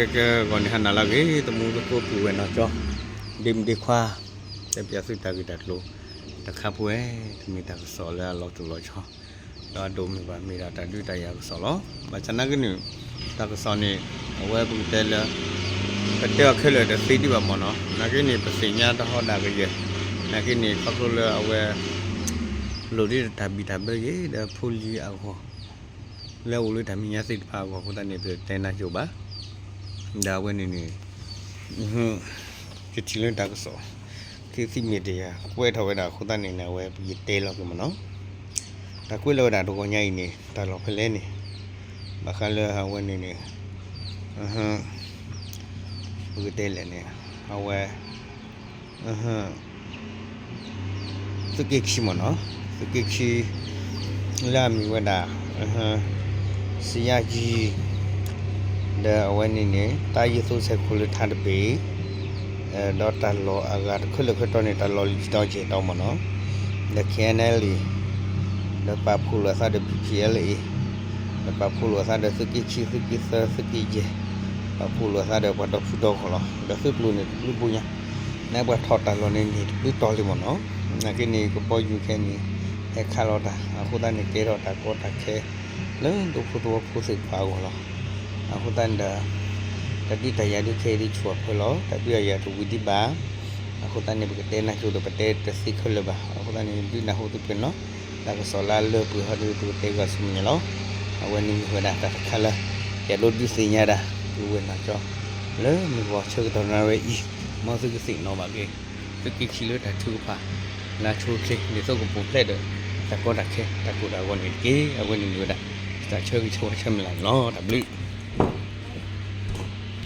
ကဲကဲ ဂီၤန့ၣ်ဟါနၤလၢအဂ့ၤ သမူသကိးပုၢ်ဝဲၢ်နီၢ်ကၠီ ဒ့မုၣ်ဒ့ခွါ, တဲပၠးသုတၢ်ဂ့ၢ်တၢ်ကျိၤတခါဖိဝဲ, တမ့ၢ်တၢ်ကစီၣ်လၢအလီၤတိၢ်လီၤဆီ ဒီးအဒိၣ်မ့ၢ်ဘၣ် မ့ၢ်ဒၣ်တၢ်ဒုးတၢ်ယၤကစီၣ်လီၤ. ဘၣ်ဆၣ်နာ်က့န့ၣ် တၢ်ကစီၣ်န့ၣ် အဝဲပကတဲလၢ ပတဲအီၤခဲလၢာ်တသ့ဒံးဘၣ်မ့ၢ်နီၤ. နာ်က့န့ၣ် ပသ့ၣ်ညါတၢ်ဟီဒၣ်ကယဲၢ်, နာ်က့န့ၣ် ခီဖျိလၢအဝဲ လိၣ်ဒ်တၢ်ဘံၣ်တၢ်ဘၢယဲၢ်ဒီးဖိလံၤအဂီၢ် လၢအအိၣ်လၢတၢ်မဲာ်ညါသ့ၣ်တဖၣ်အဂီၢ်အဃိသတးန့ၣ် ပတဲနၢ်ကၠိဘၣ်. ဒီးအဝဲန့ၣ်န့ၣ် ယထံၣ်လၢတၢ်ကစီၣ် ကသံၣ်မ့ၢ်တယၤ ကွဲးထီၣ်ဝဲဒၣ်အဃိသတးန့ၣ်န့ၣ် အဝဲပကတဲလီၤက့ၤမ့ၢ်နီၤ. တၢ်ကွဲးလီၤဝဲဒၣ်တဂီၤညါအံၤန့ၣ် တၢ်လီၢ်ဖဲလဲၣ်န့ၣ် ဘၣ်ဃးလၢအဝဲန့ၣ်န့ၣ် ပကတဲလဲၣ်န့ၣ် အဝဲ သုးက့ခံမ့ၢ်နီၤ, သုးက့ခံ လၢအမ့ၢ်ဝဲဒၣ် စယါကံ ဒီးအဝဲန့ၣ်န့ၣ် တၢ်ယိၣ်သိဆဲးခိၣ်လၢထါတဘ့ၣ် ဒီးတၢ်လီၢ်အဂၤတခါလၢာ်ခဲတီန့ၣ် တၢ်လီၢ်လံၤတတီၤကဲၤတီၤမ့ၢ်နီၤ, ဒီး ခဲအံၤအလ်အ့ ဒီးပာ်ဖှိၣ်လိာ်အသးဒီး ပီၣ်ပံၣ်အလ်အ့, ဒီးပာ်ဖှိၣ်လိာ်အသးဒီးသုးက့ခံ သုးက့သၢ သုးက့ယဲၢ်, ပာ်ဖှိၣ်လိာ်အသးဒီးပှၤဒီဖုဒီဂီၢ်လီၤ. ဒီးသုးကျိၤန့ၣ်တဘျုးဘိညါ နပှၤထီၣ်တၢ်လီၢ်န့ၣ်န့ၣ်တဘျုးတီၤလံမ့ၢ်နီၤ. နာ်က့န့ၣ် ကဘီယူၤခဲအံၤန့ၣ် ဟဲခးလီၤတၢ် အဃိသတးန့ၣ် ကဲထီၣ်တၢ်ကီတၢ်ခဲ လၢဒူဖိသဝီဖိသ့ၣ်တဖၣ်အဂီၢ်လီၤ. အဃိသတးန့ၣ်ဒီး တၢ်ဒုးတၢ်ယၤဒုးခဲအံၤဒုးဆူၣ်အဖၢလီၤ. တၢ်ဒုးတၢ်ယၤတဝံၤဒံးဘၣ်. အဃိသတးန့ၣ် ပကတဲနၢ်ကၠိဒီးပတဲတသ့ခဲလၢာ်ဘၣ်. အဃိသတးန့ၣ် ဒုးနၢ်ဟူသုပှဲၤနီၤ တၢ်ကစီၣ်လၢအလၢပှဲၤဟီဒုးပကတဲဂၤဆူမဲာ်ညါလီၤ. အဝဲန့ၣ်မ့ၢ်ဝဲဒၣ်တၢ်တခါလၢ ယအဲၣ်ဒိးဒုးသ့ၣ်ညါဒၣ် ပုၢ်ဝဲၢ်နီၢ်ကၠီ လၢမုၢ်ဂီၤဆၢကတီၢ်နၣ်ရံၣ်အံၤ မ်သုကသ့ၣ်နီၣ်ဘၣ်က့ၤ သုးက့ခံလၢတၢ်ထုကဖၣ် လၢအဆိအချ့ ဒ်သိးကပူၤဖျဲးဒီး တၢ်ကီတၢ်ခဲ တၢ်ကိၢ်တၢ်ဂီၤန့ၣ်တက့ၢ်. အဝဲန့ၣ်မ့ၢ်ဝဲဒၣ် တၢ်ဆၢဂ့ၤဆၢဝါဆၢမုၢ်လၢ်န့ၣ်လီၤ. တၢ်ဘျုး